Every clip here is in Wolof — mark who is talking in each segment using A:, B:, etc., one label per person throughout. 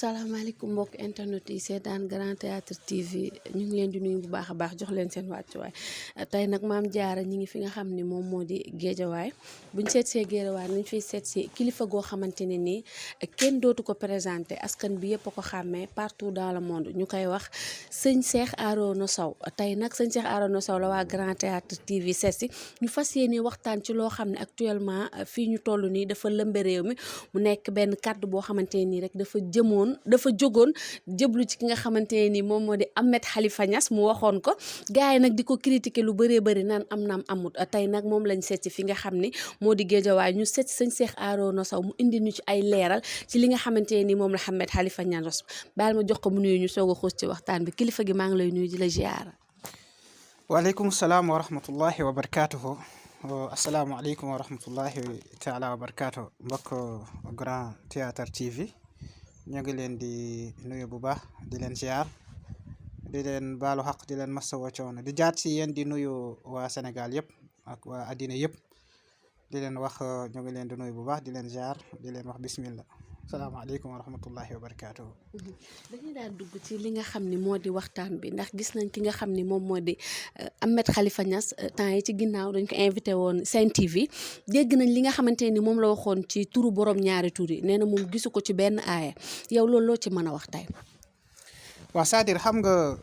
A: salaamaaleykum mbokk internet yi seetaan Grand Théâtre TV ñu ngi leen di nuyu bu baax a baax jox leen seen wàccuwaay tey nag maam jaara ñi ngi fi nga xam ni moom moo di géejawaay buñ seet see géejawaay nañ fiy seet si kilifa goo xamante ne nii kenn dootu ko présenté askan bi yëpp a ko xàmmee partout dans le monde ñu koy wax sëñ Cheikh Arouna Sow tey nag sëñ Cheikh Arouna Sow la waa Grand Théâtre TV seet si ñu fas yéene waxtaan ci loo xam ne actuellement fii ñu toll nii dafa lëmbe réew mi mu nekk benn kàddu boo xamante ne nii rek dafa jógoon jëblu ci ki nga xamante ne ni moom moo di Ahmed Khalifa Niass mu waxoon ko gars yi nag di ko critiquer lu bëree bëri naan am naam amut tey nag moom lañ seet ci fi nga xam ni moo di géejawaay ñu seet sëñ Cheikh Arouna Sow mu indi ñu ci ay leeral ci li nga xamante ne ni moom la Ahmed Khalifa Niass baal ma jox ko mu nuyu ñu soog a xuus ci waxtaan bi kilifa gi maa ngi lay nuyu di la ziyaara.
B: waaleykum salaam wa rahmatullahi wa barakaatuhu. asalaamaaleykum wa rahmatullahi taala wa barakaatuhu mbokk Grand Théâtre TV. ñu ngi leen di nuyu bu baax di leen ziar di leen baalu xaq di leen masawu coono di jaat si yéen di nuyu waa Sénégal yëpp ak waa addina yëpp di leen wax ñu ngi leen di nuyu bu baax di leen ziar di leen wax bismillah salaamaaleykum wa rahmatullahi wa barakaatu.
A: dañuy daal dugg ci li nga xam ni moo di waxtaan bi ndax gis nañ ki nga xam ni moom moo di Ahmed Khalifa Niass temps yi ci ginnaaw dañ ko invité woon Sen TV dégg nañ li nga xamante ni moom la waxoon ci turu borom ñaari tur yi nee na moom gisu ko ci benn aaya yow loolu loo ci mën a wax tey.
B: waaw c'est-à-dire xam nga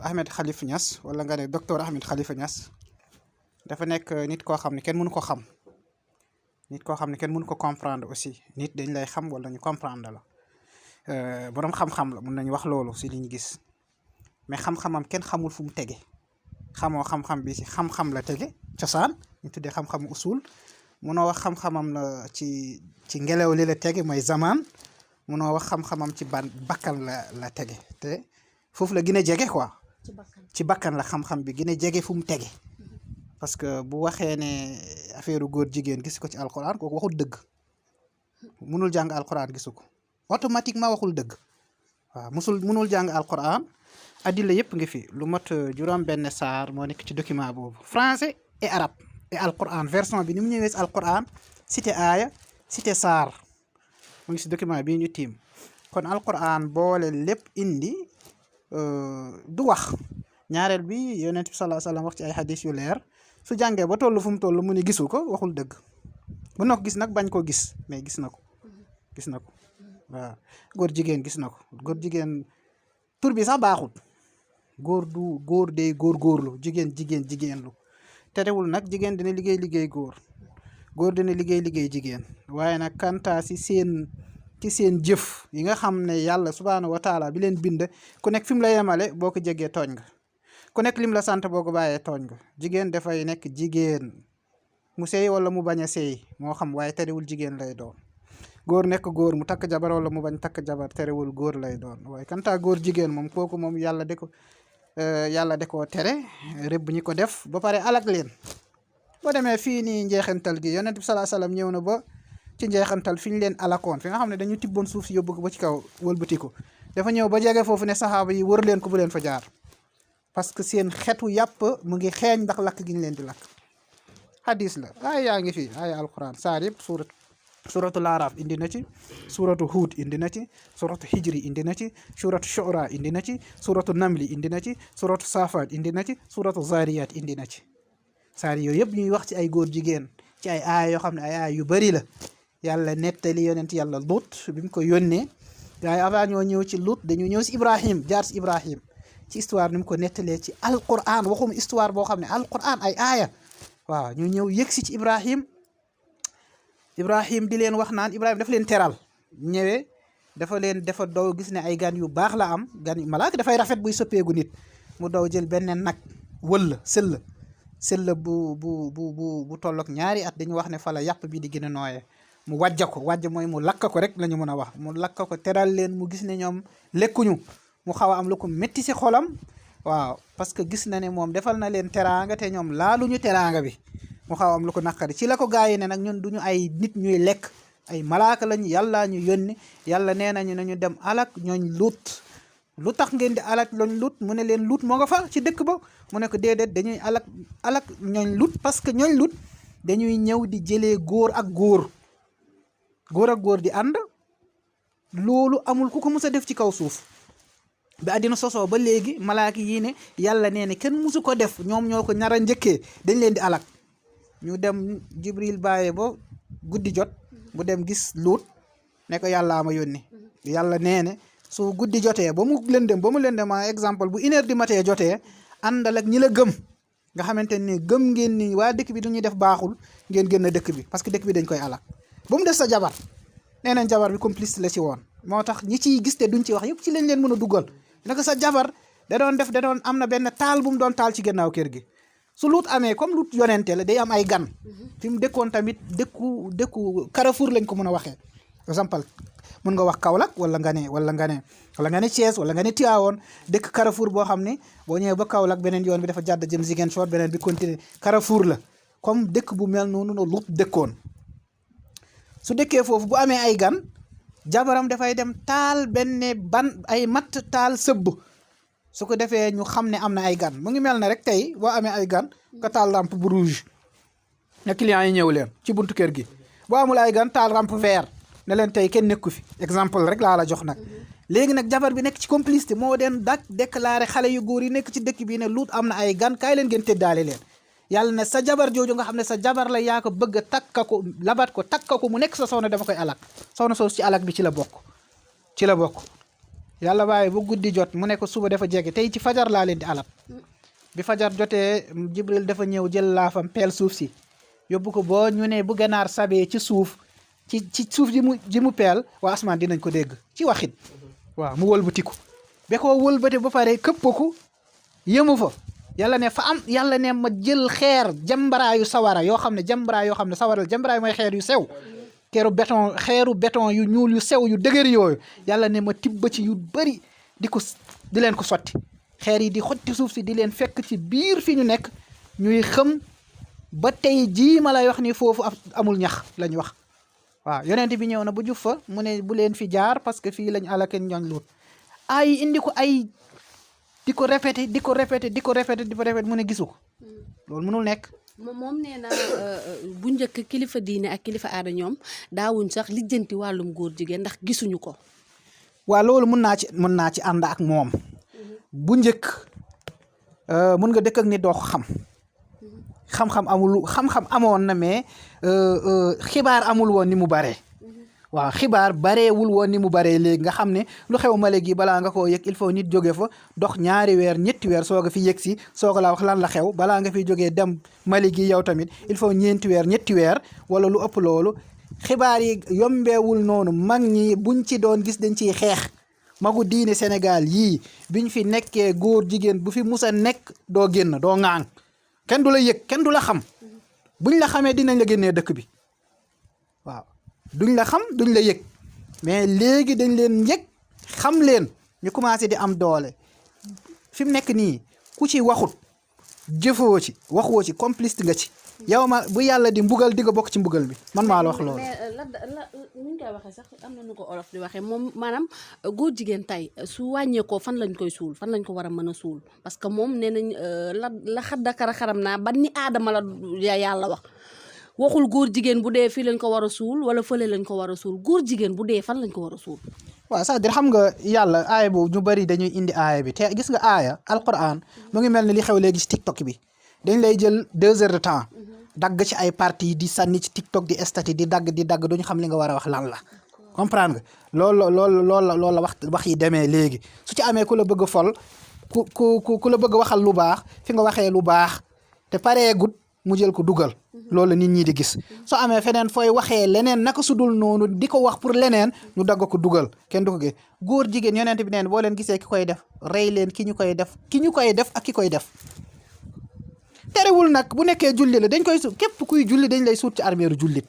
B: Ahmed Khalifa Niass wala nga ne docteur Ahmed Khalifa Niass dafa nekk nit koo xam ne kenn mënu ko xam. nit koo xam ne kenn mënu ko comprendre aussi nit dañ lay xam wala ñu comprendre la boroom xam-xam la mun nañu wax loolu si li ñu gis mais xam-xamam kenn xamul fu mu tege xamoo xam-xam bi si xam-xam la tege cosaan ñu tuddee xam-xamu usul munoo wax xam-xamam la ci ngelaw li la tege mooy zaman munoo wax xam-xamam ci bakkan la tege te foofu la gën a jege quoi ci bakkan la xam-xam bi gën a jege fu mu tege parce que bu waxee ne affaire góor jigéen gis ko ci alquran kooku waxul dëgg munul jàng alquran gisu ko automatiquement waxul dëgg waaw munul jàng alquran addila yëpp ngi fi lu mat juróom benn saar moo nekk ci document boobu français et arabe et alquran version bi ni mu ñëwee si alquran cité aaya cité saar mu ngi si document bii ñu tiim kon alquran boole lépp indi du wax ñaareel bi yonent bi sallallahu alayhi wasallam wax ci ay hadis yu leer su jàngee ba toll fu mu toll mu ni gisu ko waxul dëgg bu na ko gis nag bañ koo gis mais gis na ko waaw góor jigéen gis na ko góor jigéen tur bi sax baaxul góor day góorlu jigéen lu terewul nag jigéen dina liggéey góor dina liggéey jigéen waaye nag kanta ci seen jëf yi nga xam ne yàlla subhaanahu wa taala bi leen bind ku nekk fi mu la yemale boo ko jegee tooñ nga ku nekk lim la sant boo ko bàyyee tooñ nga jigéen dafay nekk jigéen mu sey wala mu bañ a sey moo xam waaye terewul jigéen lay doon góor nekk góor mu takk jabar wala mu bañ takk jabar terewul góor lay doon waaye kanta góor jigéen moom kooku moom yàlla da koo tere rëbb ñi ko def ba pare alak leen boo demee fii nii njeexantal gi yonent bi sallallahu alayhi wasallam ñëw na ba ci njeexantal fi ñu leen alakoon fi nga xam ne dañu tibboon suuf si yóbbu ko ba ci kaw wëlbatiku dafa ñëw ba jege foofu ne saxaaba yi wër leen ko bu leen fa jaar parce que seen xetu yàpp mu ngi xeeñ ndax lakk gi ñu leen di lakk hadis la aaya yaa ngi fi aaya alquran saar yëpp suratul araf indi na ci suratu huud indi na ci suratu hijri indi na ci suratu shu'ara indi na ci suratu namli indi na ci suratu safat indi na ci suratu zariyat indi na ci saar yooyu yëpp ñuy wax ci ay góor jigéen ci ay aaya yoo xam ne ay aaya yu bari la yàlla nettali yonent yàlla Lut bi mu ko yónnee gars yi avant ñoo ñëw ci Lut dañu ñëw si Ibrahim jaar si Ibrahim ci histoire ni mu ko nettalee ci alquran waxum histoire boo xam ne alquran ay aaya waaw ñu ñëw yëg si ci Ibrahim di leen wax naan Ibrahim dafa leen teral ñëwee dafa daw gis ne ay gan yu baax la am gan yu malaaka dafay rafet buy soppeegu nit mu daw jël benn nag wëlla sëlla bu tollook ñaari at dañu wax ne fa la yàpp bi di gën a nooyee mu wàjja mooy mu lakk ko rek la ñu mën a wax mu lakk ko teral leen mu gis ne ñoom lekkuñu mu xaw a am lu ko métti si xolam waaw parce que gis na ne moom defal na leen teraanga te ñoom laaluñu teraanga bi mu xaw a am lu ko naqari ci la ko gaa yi ne nag ñun duñu ay nit ñuy lekk ay malaaka lañu yàlla ñu yónni yàlla nee nañu nañu dem alak ñooñ Lut lu tax ngeen di alak ñooñ Lut mu ne leen Lut moo nga fa ci dëkk ba mu ne ko déedéet dañuy alak ñooñ Lut parce que ñooñ Lut dañuy ñëw di jëlee góor ak góor di ànd loolu amul ku ko mës a def ci kaw suuf bi àddina sosoo ba léegi malaaka yi ne yàlla nee ne kenn musu ko def ñoom ñoo ko nar a njëkkee dañ leen di alak ñu dem Jibril bàyyee ba guddi jot mu dem gis Luut ne ko yàlla ma yónni yàlla nee ne su guddi jotee ba mu lëndëm exemple bu 1 heure du matin jotee àndal ak ñi la gëm nga xamante ni gëm ngeen ni waa dëkk bi du ñuy def baaxul ngeen génn dëkk bi parce que dëkk bi dañ koy alak ba mu def sa jabar nee nañ jabar bi complice la ci woon moo tax ñi ciy gis te duñ ci wax yëpp ci lañ leen mën a dugal naka sa jabar da doon am na benn taal bu mu doon taal ci gannaaw kër gi su Luut amee comme Luut yonente la day am ay gan fi mu dëkkoon tamit dëkku Carrefour lañ ko mën a waxee exemple mën nga wax Kaolack wala nga ne Thiès wala nga ne Tivaouane dëkk Carrefour boo xam ne boo ñëwee ba Kaolack beneen yoon bi dafa jàdd jëm Ziguinchor beneen bi continuer Carrefour la comme dëkk bu mel noonu no Luut dëkkoon su dëkkee foofu bu amee ay gan jabaram dafay dem taal benn ay matt taal sëbb su ko defee ñu xam ne am na ay gan mu ngi mel ne rek tey boo amee ay gan nga taal lampe bu rouge ne clients yi ñëw leen ci buntu kër gi boo amul ay gan taal lampe vert ne leen tey kenn nekku fi exemple rek laa la jox nag léegi nag jabar bi nekk ci complicité moo den déclaré xale yu góor yi nekk ci dëkk bi ne Luut am na ay gan kaay leen ngeen tëddaale leen yàlla ne sa jabar jooju nga xam ne sa jabar la yaa ko bëgg a takka ko labat ko takka ko mu nekk sa soxna dama koy alak soxna soosu ci alak bi ci la bokk yàlla waaye bu guddi jot mu ne ko suba dafa jege tey ci fajar laa leen di alak bi fajar jotee Jibril dafa ñëw jël laafam peel suuf si yóbbu ko boo ñu ne bu ganaar sabee ci suuf ci suuf ji mu peel waa asmaan dinañ ko dégg ci waxit waaw mu wëlbatiku ba ko wëlbati ba pare këpp ko yëmu fa yàlla ne ma jël xeer jambaraayu sawara yoo xam ne sawara jambaraay mooy xeer yu sew xeeru béton yu ñuul yu sew yu dëgër yooyu yàlla ne ma tibb ci yu bëri di leen ko sotti xeer yi di xotti suuf si di leen fekk ci biir fi ñu nekk ñuy xëm ba tey jii ma lay wax ni foofu amul ñax lañ wax waaw yonent bi ñëw na bu juf fa mu ne bu leen fi jaar parce que fii lañ alakeen ñooñ Luut ay indi ko ay di ko répété mu ne gisu ko loolu mënul nekk
A: moom nee na bu njëkk kilifa diine ak kilifa aada ñoom daawuñ sax lijjanti wàllum góor jigéen ndax gisuñu ko
B: waaw loolu mën naa ci ànd ak moom bu njëkk mën nga dëkk ak nit doo ko xam-xam amoon na mais xibaar amul woon ni mu baree waaw xibaar bareewul woon ni mu baree léegi nga xam ne lu xew Mali gi balaa nga koo yëg il faut nit jóge fa dox 2 weer 3 weer soog a fi yëg si soog la wax lan la xew balaa nga fi jógee dem Mali gi yow tamit il faut 4 weer 3 weer wala lu ëpp loolu xibaar yi yombeewul noonu mag ñi buñ ci doon gis dañ ciy xeex magu diine Sénégal yii biñ fi nekkee góor jigéen bu fi musa nekk doo génn doo ŋaang kenn du la yëg kenn du la xam buñ la xamee dinañ la génnee dëkk bi waaw duñ la xam duñ la yëg mais léegi dañ leen yëg xam leen ñu commencé di am doole fi mu nekk nii ku ci waxut jëfoo ci waxoo ci complice nga ci yow ma bu yàlla di mbugal di nga bokk ci mbugal bi man maa la wax loolu.
A: mais ñu ngi koy waxee sax am na nu ko olof di waxee moom maanaam góor jigéen tey su wàññeekoo fan lañ koy suul fan lañ ko war a mën a suul parce que moom nee nañ la xaddakara xaram naa ba ni aadama la yàlla wax waxul góor jigéen bu dee fii lañ ko war a suul wala fële lañ ko war a suul góor jigéen bu dee fan lañ ko war a suul.
B: waaw c'est-à-dire xam nga yàlla aaya boobu ñu bari dañuy indi aaya bi te gis nga aaya alquran mu ngi mel ni li xew léegi ci TikTok bi dañ lay jël 2 heures de temps dagg ci ay parties di sànni ci TikTok di statut di dagg duñu xam li nga war a wax lan la comprendre nga loolu la wax yi demee léegi su ci amee ku la bëgg a fol ku la bëgg a waxal lu baax fi nga waxee lu baax te pareegut mu jël ko dugal loolu la nit ñi di gis soo amee feneen fooy waxee leneen naka su dul noonu di ko wax pour leneen ñu dagg ko dugal kenn du ko gis góor jigéen yonent bi neen boo leen gisee ki koy def rey leen ki ñu koy def ak ki koy def terewul nag bu nekkee julli la dañ koy suut képp kuy julli dañ lay suut ci armeeru jullit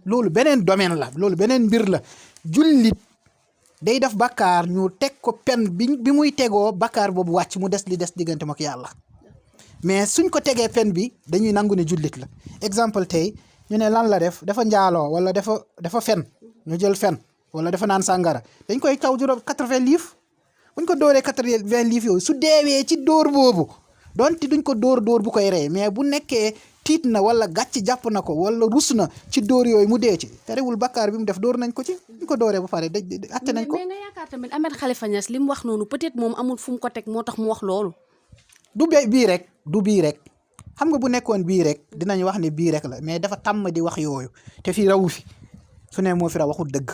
B: loolu beneen domaine la loolu beneen mbir la jullit day def bakkaar ñu teg ko pen bi muy tegoo bakkaar boobu wàcc mu des li des diggante ak yàlla mais suñ ko tegee pen bi dañuy nangu ne jullit la exemple tey ñu ne lan la def dafa njaaloo wala dafa fen ñu jël fen wala dafa naan sàngara dañ koy taw juróom 80 livres buñ ko dóoree 80 livres yooyu su deewee ci dóor boobu donte duñ ko dóor bu koy rey mais bu nekkee tiit na wala gàcc jàpp na ko wala rus na ci dóor yooyu mu dee ci terewul bakkaar bi mu def dóor nañ ko ci ñu ko dóoree ba pare atte nañ ko.
A: mais nga yaakaar tamit Ahmed Khalifa Niass li mu wax noonu peut-être moom amul fu mu ko teg moo tax mu wax loolu.
B: du bii rek xam nga bu nekkoon bii rek dinañ wax ne bii rek la mais dafa tàmm di wax yooyu te fii rawu fi su ne moo fi raw waxul dëgg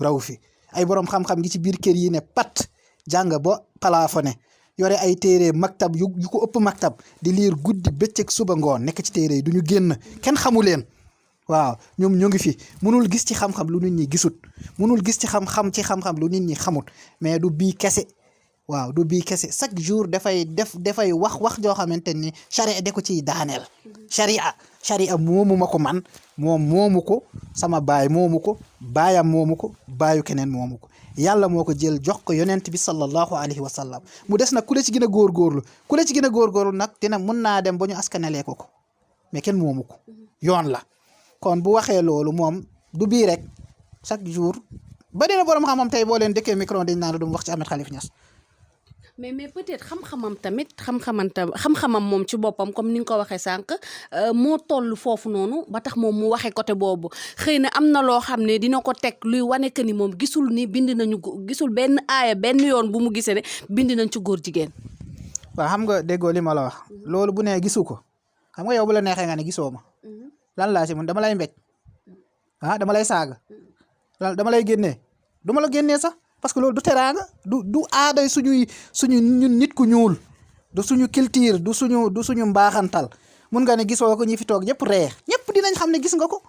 B: rawu fi ay borom xam-xam gi ci biir kër yi ne pat jàng ba plafonné yore ay téere maktab yu ko ëpp maktab di liir guddi bëccëg suba ngoon nekk ci téere yi du ñu génn kenn xamu leen waaw ñoom ñu ngi fi munul gis ci xam-xam lu nit ñi gisut munul gis ci xam-xam lu nit ñi xamut mais du bii kese waaw du bii kese chaque jour dafay wax joo xamante ni charia de ko ciy daaneel charia moomu ma ko man moom moomu ko sama baay moomu ko baayam moomu ko baayu keneen moomu ko yàlla moo ko jël jox ko yonent bi sallallahu alayhi wa sallam mu des nag ku la ci gën a góorgóorlu nag dina mun naa dem ba ñu askanalee ko mais kenn moomu ko yoon la kon bu waxee loolu moom du bii rek chaque jour ba dina borom xam-xam tey boo leen dëkkee micro dañ naan du mu wax ci Ahmed Khalifa Niass.
A: mais peut-être xam-xamam moom ci boppam comme ni nga ko waxee sànq moo toll foofu noonu ba tax moom mu waxee côté boobu xëy na am na loo xam ne dina ko teg luy wane que ni moom gisul benn aaya benn yoon bu mu gisee ne bind nañ ci góor jigéen.
B: waaw xam nga déggoo li ma la wax loolu bu nee gisu ko xam nga yow bu la neexee nga ne gisoo ma lan laa ci mun dama lay mbéj dama lay saaga dama lay génnee du ma la génnee sax. parce que loolu du teraanga du aaday suñu ñun nit ku ñuul du suñu culture du suñu mbaaxantal mun nga ne gisoo ko ñi fi toog ñëpp reex ñëpp dinañ xam ne gis nga ko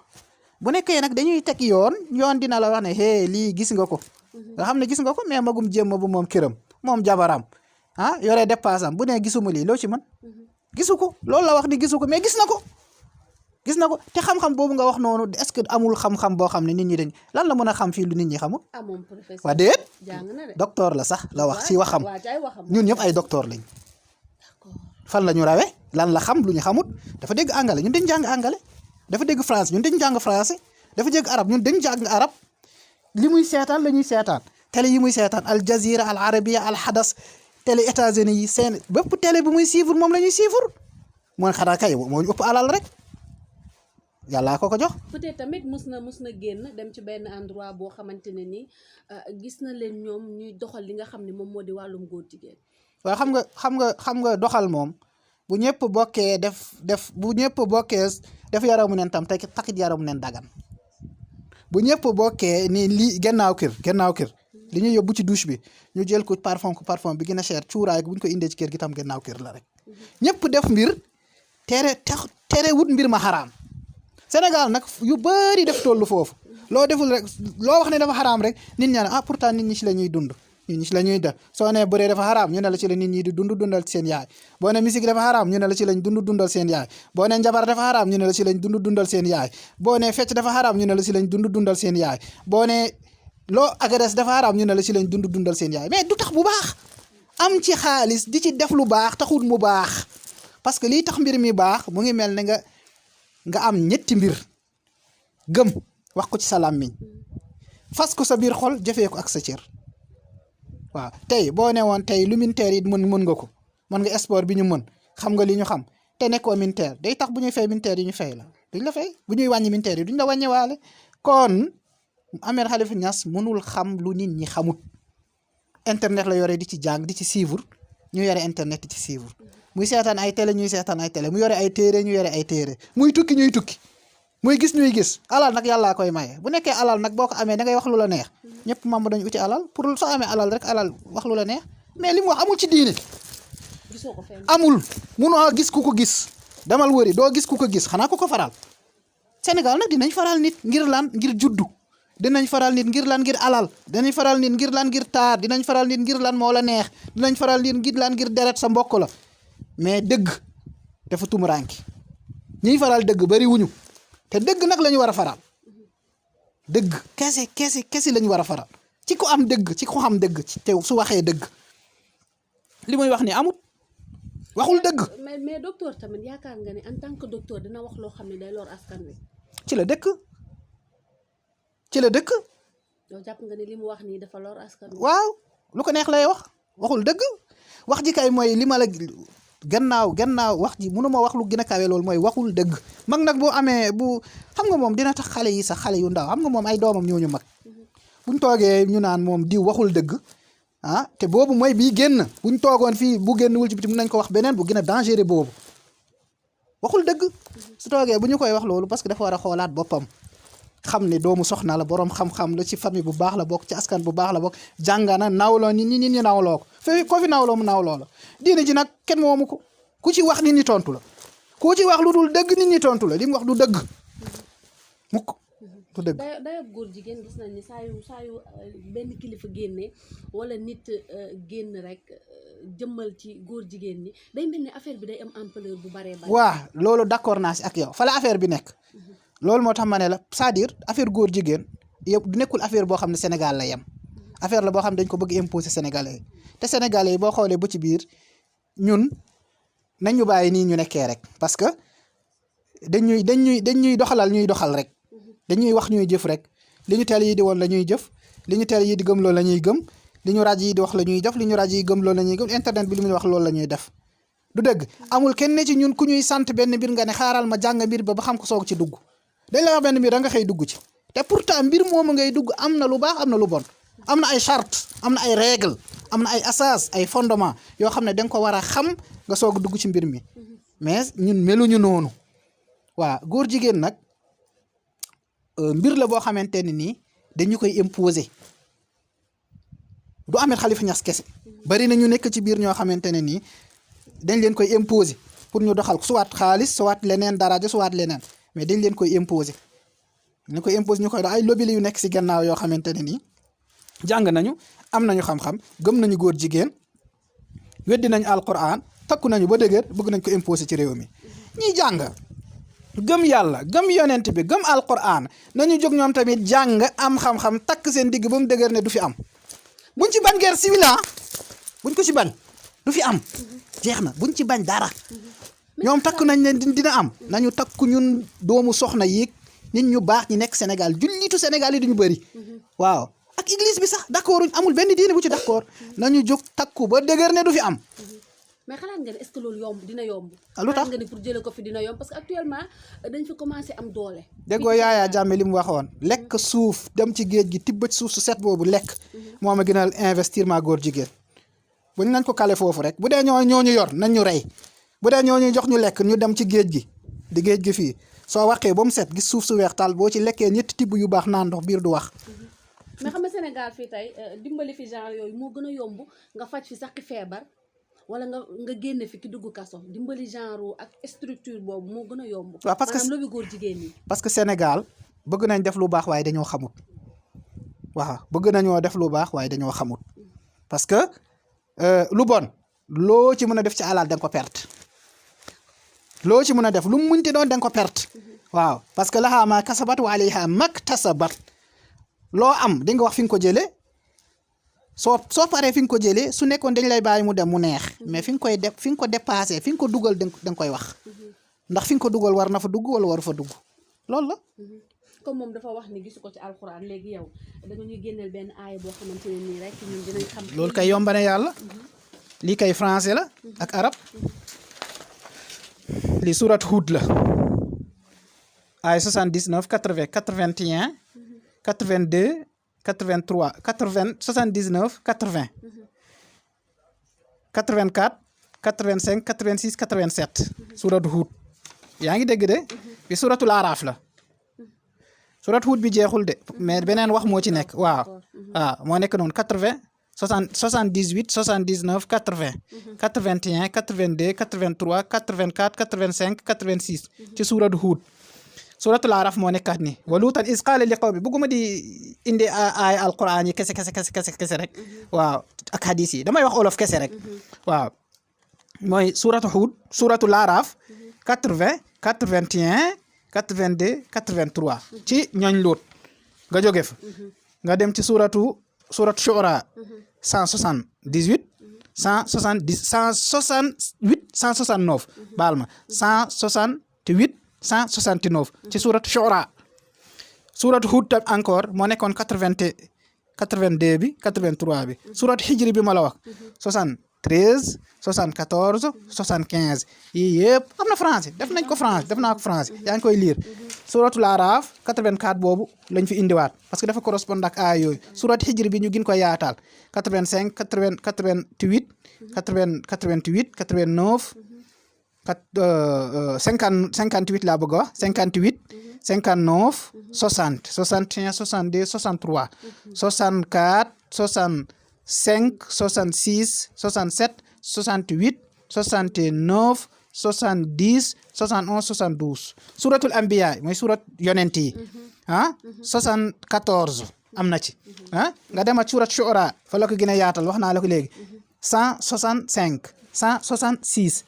B: bu nekkee nag dañuy teg yoon dina la wax ne lii gis nga ko nga xam ne gis nga ko mais magum jéem bu moom këram moom jabaram yore dépasse am bu ne gisuma lii loo ci mën gisu ko loolu la wax ni gisu ko mais gis na ko te xam-xam boobu nga wax noonu est-ce que amul xam-xam boo xam ne nit ñi dañ lan la mën a xam fii lu nit ñi xamul. waa déet docteur la sax la wax ci waxam ñun ñëpp ay docteur lañ fan la ñu rawee lan la xam lu ñu xamut dafa dégg anglais ñun dañ jàng anglais dafa dégg français ñun dañ jàng français dafa dégg arab ñun dañ jàng arab li muy seetaan la ñuy seetaan télé yi muy seetaan Al Jazeera Al Arabia Al Hadas télé États-Unis yi seen bépp télé bu muy suivre moom la ñuy suivre mooy xanaa kay moo ñu ëpp alal rek. yàllaa ko jox.
A: peut-être tamit mus na génn dem ci benn endroit boo xamante ne ni gis na leen ñoom ñuy doxal li nga xam ne moom moo di wàllum góor jigéen.
B: waaw xam nga doxal moom bu ñëpp bokkee def yaramu neen tam te taxit yaramu neen dagan bu ñëpp bokkee ni lii gannaaw kër li ñuy yóbbu ci douche bi ñu jël ko parfum bi gën a cher cuuraay bu ñu ko indee ci kër gi tam gannaaw kër la rek ñëpp def mbir tere wut mbir ma xaraam. Sénégal nag yu bëri def tollu foofu loo deful rek loo wax ne dafa xaraam rek nit ñaa ne pourtant nit ñi ci la ñuy dund nit ñi ci la ñuy def soo nee bëree dafa xaraam ñu ne la ci la nit ñi di dundal seen yaay boo ne musique dafa xaraam ñu ne la ci lañ dundal seen yaay boo ne njabar dafa xaraam ñu ne la ci lañ dundal seen yaay boo ne fecc dafa xaraam ñu ne la ci lañ dundal seen yaay boo ne loo agresse dafa xaraam ñu ne la ci lañ dundal seen yaay mais du tax bu baax am ci xaalis di ci def lu baax taxul mu baax parce que lii tax mbir mi baax mu ngi mel ne nga am ñetti mbir gëm wax ko ci sa làmmiñ fas ko sa biir xol jëfee ko ak sa cër waaw tey boo ne woon tey lu militaire yi mën nga ko mën nga sport bi ñu mën xam nga li ñu xam te nekkoo militaire day tax bu ñuy fay militaire yi ñu fay la duñ la fay bu ñuy wàññi militaire yi duñ la wàññewaale kon Ahmed Khalifa Niass mënul xam lu nit ñi xamut internet la yore di ci jàng di ci suivre ñu yore internet di ci suivre muy seetaan ay télé ñuy seetaan ay télé mu yore ay téere ñu yore ay téere muy tukki ñuy tukki muy gis ñuy gis alal nag yàllaa koy maye bu nekkee alal nag boo ko amee da ngay wax lu la neex ñëpp mam dañu uti alal pour soo amee alal rek alal wax lu la neex mais li mu wax amul ci diine amul munoo gis ku ko gis demal wëri doo gis ku ko gis xanaa ku ko faral Sénégal nag dinañ faral nit ngir lan ngir juddu dinañ faral nit ngir lan ngir alal dinañ faral nit ngir lan ngir taar dinañ faral nit ngir lan moo la neex dinañ faral nit ngir lan ngir deret sa mbokk la mais dëgg dafa tumuraanki ñiy faral dëgg bari wuñu te dëgg nag la ñu war a faral dëgg kese la ñu war a faral ci ko am dëgg ci ko xam dëgg ci tew su waxee dëgg li muy wax ni amut waxul dëgg.
A: mais docteur tamit yaakaar nga ne en tant que docteur dina wax loo xam ne day lor askan wi.
B: ci la dëkk.
A: yow jàpp nga ne li mu wax nii dafa lor askan wi.
B: waaw lu ko neex lay waxul dëgg wax ji kay mooy li ma la gannaaw wax ji mënuma wax lu gën a kawe loolu mooy waxul dëgg mag nag boo amee bu xam nga moom dina tax xale yi sax xale yu ndaw xam nga moom ay doomam ñooñu mag buñ toogee ñu naan moom diw waxul dëgg ah te boobu mooy bii génn buñ toogoon fii bu génnwul ci biti mën nañ ko wax beneen bu gën a dangereux boobu waxul dëgg su toogee bu ñu koy wax loolu parce que dafa war a xoolaat boppam xam ne doomu soxna la borom xam-xam la ci famille bu baax la bokk ci askan bu baax la bokk jàngana nawloo nit ñi nawloo ko ko fi nawloo mu nawloo la diine ji nag kenn moomu ko ku ci wax nit ñi tontu la ku ci wax lu dul dëgg nit ñi tontu la li mu wax du dëgg mukk du dëgg.
A: dayob góor jigéen gis nañ ni saa yu benn kilifa génnee wala nit génn rek jëmmal ci góor jigéen ñi day mel ni affaire bi day am ampleur bu baree bare.
B: waaw loolu d'accord naa si ak yow fa la affaire bi nekk. loolu moo tax ma ne la c'est-à-dire affaire góor jigéen yëpp du nekkul affaire boo xam ne Sénégal la yem affaire la boo xam ne dañ ko bëgg imposer Sénégalais yi te Sénégalais yi boo xoolee ba ci biir ñun nañ ñu bàyyi nii ñu nekkee rek parce que dañuy doxalal ñuy doxal rek dañuy wax ñuy jëf rek li ñu teel yi di woon la ñuy jëf li ñu teel yi di gëm loolu la ñuy gëm li ñu rajo yi di wax la ñuy def li ñu rajo yi gëm loolu la ñuy gëm internet bi li muy wax loolu la ñuy def du dëgg amul kenn ci ñun ku ñuy sant benn mbir nga ne xaaral ma jàng mbir ba xam ko soog ci dugg. dañ la wax benn mbir da nga xëy dugg ci te pourtant mbir moomu ngay dugg am na lu baax am na lu bon am na ay charte am na ay règle am na ay asas ay fondement yoo xam ne da nga ko war a xam nga soog dugg ci mbir mi mais ñun meluñu noonu waaw góor jigéen nag mbir la boo xamante ne nii dañu koy imposer du Ahmed Khalifa Niass kese bari na ñu nekk ci biir ñoo xamante ne nii dañ leen koy imposer pour ñu doxal soit xaalis soit leneen daraja soit leneen. mais dañ leen koy imposer ñu koy imposer ñu koy doon ay lobby yu nekk si gannaaw yoo xamante ne nii jàng nañu am nañu xam-xam gëm nañu góor jigéen weddi nañu alquran takku nañu ba dëgër bëgg nañ ko imposer ci réew mi ñiy jàng gëm yàlla gëm yonent bi gëm alquran nañu jóg ñoom tamit jàng am xam-xam takk seen digg ba mu dëgër ne du fi am buñ ci bañ guerre civile buñ ko ci bañ du fi am jeex na buñ ci bañ dara. ñoom takk nañ leen dina am nañu takku ñun doomu soxna yi nit ñu baax ñi nekk Sénégal jullitu Sénégal yi duñu bëri waaw ak église bi sax d'accord amul benn diine bu ci d'accord nañu jóg takku ba dëgër ne du fi am.
A: mais xalaat nga ne est-ce que loolu yomb dina yomb.
B: lu tax
A: nga ni pour jëlee ko fi dina yomb parce que actuellement dañ fi commencé am doole.
B: déggoo Yaya Jammeh li mu waxoon lekk suuf dem ci géej gi tibb suuf su set boobu lekk moo ma gënal investissement góor jigéen buñ nañ ko kale foofu rek bu dee ñoo ñu yor nañ ñu rey. bu dee ñooñu jox ñu lekk ñu dem ci géej gi di géej gi fii soo waxee ba mu set gis suuf su weex taal boo ci lekkee ñetti tibb yu baax naan ndox biir du wax.
A: mais xam nga Sénégal fii tey dimbali fi genre yooyu moo gën a yomb nga faj fi sax ki feebar wala nga génne fi ki dugg kaso dimbali genre ak structure boobu moo gën a yomb.
B: waaw parce que
A: maanaam loolu góor jigéen ñi.
B: parce que Sénégal bëgg nañ def lu baax waaye dañoo xamut waaw bëgg nañoo def lu baax waaye dañoo xamut parce que lu bon loo ci mën a def ci alal da nga ko perte. loo ci mën a def lu mu munti doon da nga ko perte waaw parce que lahaa maa kasabat wa alayha maktasabat loo am di nga wax fi nga ko jëlee soo paree fi nga ko jëlee su nekkoon dañ lay bàyyi mu dem mu neex mais fi nga koy def fi nga ko dépassé fi nga ko dugal da nga koy wax ndax fi nga ko dugal war na fa dugg wala waru fa dugg loolu la.
A: comme moom dafa wax ni gisu ko ci alxuraan léegi yow da nga ñuy génneel benn aaya boo xamante ne nii rek ñun dinañ xam.
B: loolu kay yomb na yàlla lii kay français la ak arab li surat Hud la ay 79 80 81 82 83 80 79 80 84 85 86 87 surat Hud yaa ngi dégg de bi suratul Araf la surat Hud bi jeexul de mais beneen wax moo ci nekk waaw moo nekk noonu 80 78 79 80 81 82 83 84 85 86 ci suuratu Huud suuratul Araf moo nekkaat ni wa luutan iz qaala li qawmi bëgguma di indi ay alquran yi kese rek waaw ak hadis yi damay wax olof kese rek waaw mooy suuratu Huud suuratul Araf 80 81 82 83 ci ñooñ Luut nga jóge fa nga dem ci surat Shu'ara 178 169 baal ma 168 169 ci surat Shu'ara surat Hud tam encore moo nekkoon 82 bi 83 bi surat Hijri bi ma la wax 13 74 75 yii yëpp am na français def nañ ko français def naa ko français yaa ngi koy lire suratul Araf 84 boobu lañ fi indiwaat parce que dafa correspond ak aay yooyu surat Hijr bi ñu gën ko yaatal 85 80 88 80 88 89 58 laa bëgg a wax 58 59 60 61 62 63 64 65 66 67 68 69 70 71 72 suratul Anbiya mooy surat yonent yi 74 am na ci nga dem ak surat Shu'ara fa la ko gën a yaatal wax naa la ko léegi 165 166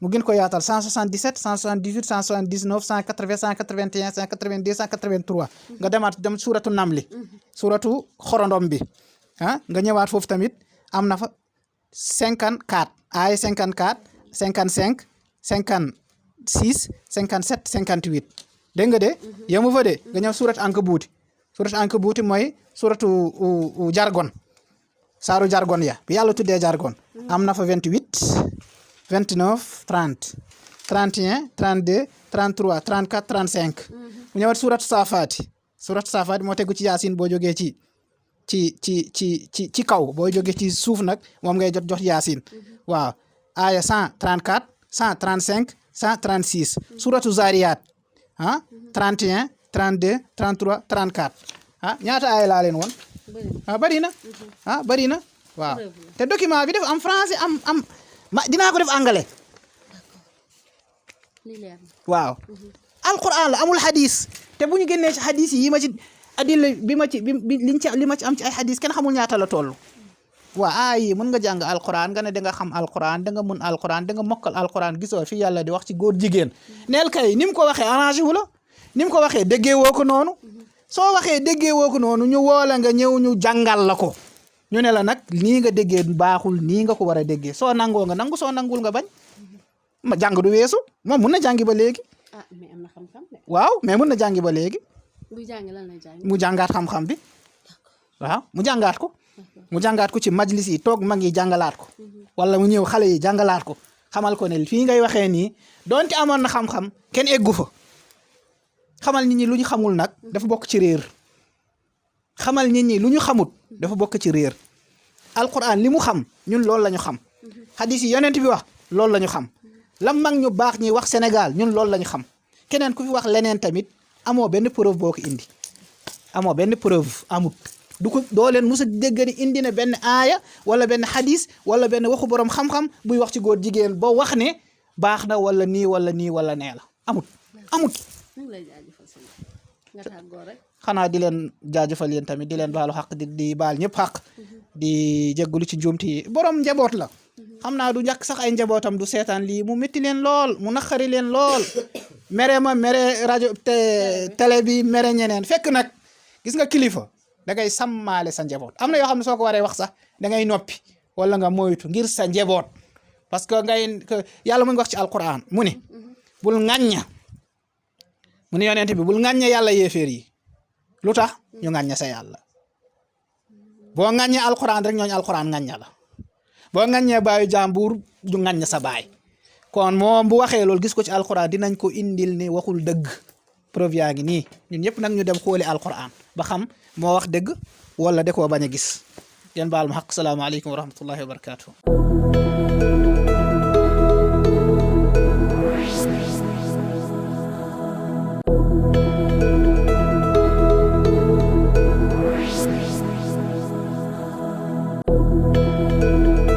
B: mu gën ko yaatal 177 178 179 180 181 182 183 nga demaat dem suratu Namli suratu xorondom bi nga ñëwaat foofu tamit am na fa 54 ay 54 55 56 57 58 dégg nga de yemu fa de nga ñëw surat Ankabuuti mooy suratu jargon saaru jargon ya bi yàlla tuddee jargon am na fa 28 29 30 31 32 33 34 35 mu ñëwaat suratu Saafaati moo tegu ci Yaasin boo jógee ci kaw boo jógee ci suuf nag moom ngay jox Yaasin waaw aaya 134 135 136 suratu Zaariyaat 31 32 33 34 ñaata aaya laa leen woon bari na waaw te document bi def am français am dinaa ko def anglais waaw alquran la amul hadis te bu ñu génnee ci hadis yi ma ci adil bi ma ci li ma ci am ci ay hadis kenn xamul ñaata la toll waaw ay mën nga jàng alquran nga ne da nga xam alquran da nga mun alquran da nga mokkal alquran gisoo fi yàlla di wax ci góor jigéen neel kay ni mu ko waxee arrangé wu la ni mu ko waxee déggee woo ko noonu soo waxee déggee woo ko noonu ñu woola nga ñëw ñu jàngal la ko ñu ne la nag nii nga déggee baaxul nii nga ko war a déggee soo nangoo nga nangu soo nangul nga bañ ma jàng du weesu moom mun na jàngi ba léegi
A: mais am na xam-xam de.
B: waaw mais mun na jàngi ba léegi
A: buy jàng lan lay jàng
B: mu jàngaat xam-xam bi waaw mu jàngaat ko ci majlis yi toog mag yi jàngalaat ko wala mu ñëw xale yi jàngalaat ko xamal ko ne fii ngay waxee nii donte amoon na xam-xam kenn eggu fa xamal nit ñi lu ñu xamul nag dafa bokk ci réer xamal nit ñi lu ñu xamut dafa bokk ci réer alquran li mu xam ñun loolu la ñu xam hadis yi yonent bi wax loolu la ñu xam lam mag ñu baax ñi wax Sénégal ñun loolu la ñu xam keneen ku fi wax leneen tamit amoo benn preuve boo ko indi amoo benn preuve amut du ko doo leen mos a dégg ni indi na benn aaya wala benn hadis wala benn waxu borom xam-xam buy wax ci góor jigéen boo wax ne baax na wala nii wala nii wala nee la amut. xanaa di leen jaajëfal yéen tamit di leen baalu xaq di baal ñëpp xaq di jégalu ci njuumti yi borom njaboot la xam naa du njëkk sax ay njabootam du seetaan lii mu métti leen lool mu naqari leen lool mere ma mere rajo télé bi mere ñeneen fekk nag gis nga kilifa da ngay sàmmaale sa njaboot am na yoo xam ne soo ko waree wax sax da ngay noppi wala nga moytu ngir sa njaboot parce que yàlla mu ngi wax ci alquran mu ne bul ŋàñña mu ne yonent bi bul ŋàñña yàlla yéeféer yi lu tax ñu ŋàñña sa yàlla boo ŋàññee alquran rek ñooñu alquran ŋàñña la boo ŋàññee baayu jàmbur du ŋàñña sa baay kon moom bu waxee loolu gis ko ci alquran dinañ ko indil ne waxul dëgg preuve yaa ngi nii ñun ñëpp nag ñu dem xooli alquran ba xam moo wax dëgg wala da koo bañ a gis ngeen baal ma xaq salaamaaleykum wa rahmatullahi wa barakatuh